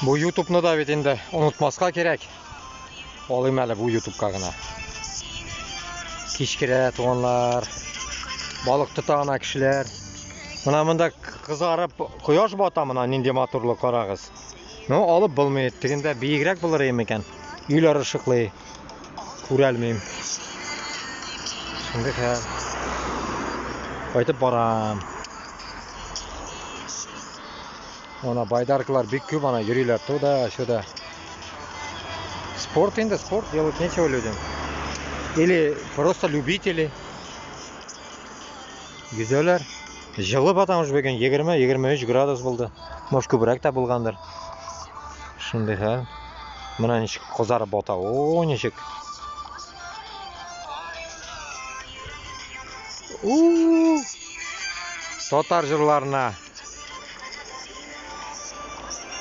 Бу ютубны да бит инде онытмаска кирәк. Алыйм әле бу ютубка гына. Кичкерә, туганнар. Балык тота ана кешеләр. Менә монда кызарып кояш бата, менә нинди матурлык, карагыз. Ну, алып булмый. Тегендә биегрәк булыр иде микән? Өйләр ышыклый. Күрәлмим. Шундый хәл. Кайтып барам. Ана байдаркалар бик күп, ана йөриләр туда, сюда. Спорт инде, спорт, делать нечего людям. Или просто любители. Йөзәләр. Җылы потому что бүген 20-23 градус булды. Может, күбрәк тә булгандыр. Шундый хәл. Менә ничек кызарып бата. О, ничек. У! Татар җырларына.